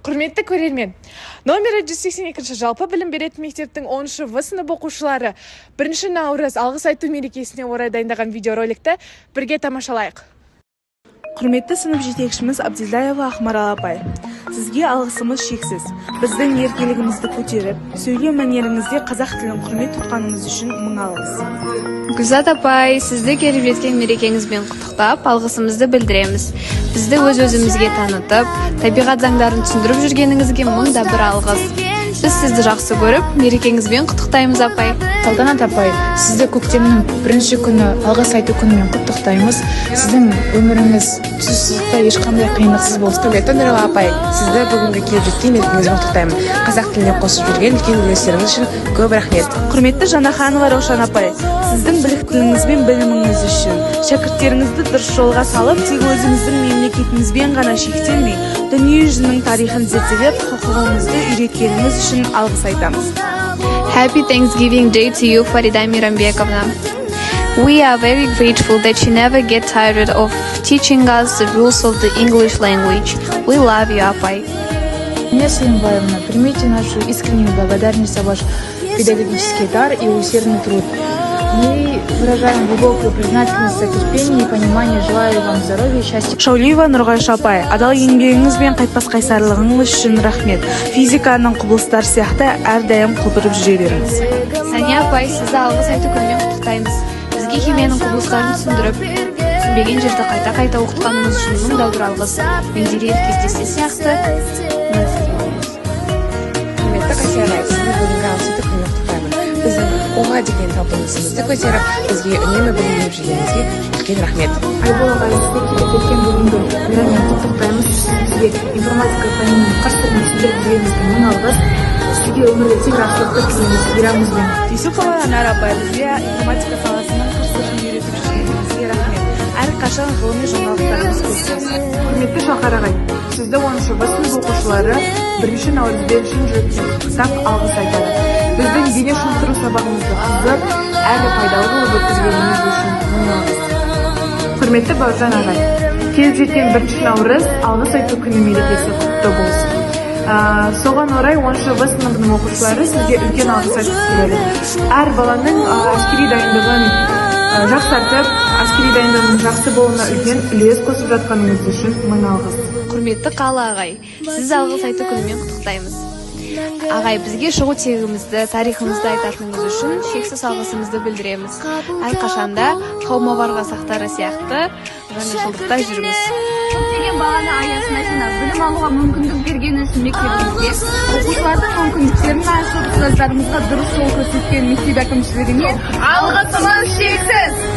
Құрметті көрермен, номері 182 жалпы білім беретін мектептің 10 В сынып оқушылары 1 наурыз алғыс айту мерекесіне орай дайындаған видеороликті бірге тамашалайық. Құрметті сынып жетекшіміз Абдилдаева Ақмарал апай, сізге алғысымыз шексіз. Біздің еркелігімізді көтеріп, сөйлеу мәнеріңізде қазақ тілін құрмет тұтқаныңыз үшін мың алғыс. Гүлзат апай, сізді келіп жеткен мерекеңізбен құттықтап, алғысымызды білдіреміз. Бізді өз өзімізге танытып, табиғат заңдарын түсіндіріп жүргеніңізге мың да бір алғыс. Біз сізді жақсы көріп, мерекеңізбен құттықтаймыз, апай. Салтанат апай, сізді көктемнің бірінші күні, алғыс айту күнімен құттықтаймыз. Сіздің өміріңіз түзу сызықта, ешқандай қиындықсыз болсын. Құрметті Нұрила апай, сізді бүгінгі келіп жеткен мерекеңізбен құттықтаймын. Қазақ тіліне қосып жүрген үлкен үлестеріңіз үшін көп рахмет. Құрметті Жанаханова Раушан апай, сіздің біліктілігіңіз бен біліміңіз үшін, шәкірттеріңізді дұрыс жолға салып, тек өзіміздің мемлекетімізбен ғана шектелмей, дүние жүзінің тарихын зерделеп, құқығымызды үйреткеніңіз үшін алғыс айтамыз. Happy Thanksgiving Day to you, Farida Mirambekovna. We are very grateful that you never get tired of teaching us the rules of the English language. We love you, апай. Инесса Салимбаевна, примите нашу искреннюю благодарность за ваш педагогический дар и усердный труд. Мы выражаем глубокую признательность за терпение и понимание. Желаю вам здоровья и счастья. Шаулиева Нұрғайша апай, адал еңбегіңіз бен қайтпас қайсарлығыңыз үшін рахмет. Физиканың құбылыстары сияқты әрдайым құлпырып жүре беріңіз. Сания апай, сізді алғыс айту күнімен құттықтаймыз. Бізге химияның құбылыстарын түсіндіріп, түсінбеген жерді қайта-қайта оқытқаныңыз үшін мың да бір алғыс. Менделеев кестесі сияқты. Құрметті Қасия ағай, сізді бүгінгі алғыс айту күнімен құттықтаймын. Біздің оқуға деген талпынысымызды көтеріп, бізге үнемі білім беріп жүргеніңізге үлкен рахмет. Айбол ағай, сізді келіп жеткен бүгінгі мейраммен құттықтаймыз. Сізге информатика пәнінің қыр сырын түсіндіріп бергеніңізге мың алғыс. Сізге өмірде тек жақсылықты тілейміз мейрамыңызбен. Юсупова Анар апай, бізге информатика саласының қыр сырын үйретіп жүргеніңізге рахмет. Әрқашан ғылыми жаңалықтарыңыз көп болсын. Құрметті Шалқар ағай, сізді 10 В сынып оқушылары 1 наурызбен шын жүректен құттықтап, алғыс айтады. Біздің дене шынықтыру сабағымызды қызық әрі пайдалы қылып өткізгеніңіз үшін мың алғыс. Құрметті Бауыржан ағай, келіп жеткен 1 наурыз алғыс айту күні мерекесі құтты болсын. Соған орай 10 В сыныбының оқушылары сізге үлкен алғыс айтқысы келеді. Әр баланың әскери дайындығын жақсартып, әскери дайындығының жақсы болуына үлкен үлес қосып жатқаныңыз үшін мың алғыс. Құрметті Қала ағай, сізді алғыс айту күнімен құттықтаймыз. Ағай, бізге шығу тегімізді, тарихымызды айтатыныңыз үшін шексіз алғысымызды білдіреміз. Әрқашанда Хаумаварға сақтары сияқты жаңашылдықта жүріңіз. Көптеген баланы аясына жинап, білім алуға мүмкіндік бергені үшін мектебімізге, оқушылардың мүмкіндіктерін ашып, ұстаздарымызға дұрыс жол көрсеткен мектеп әкімшілігіне алғысымыз шексіз.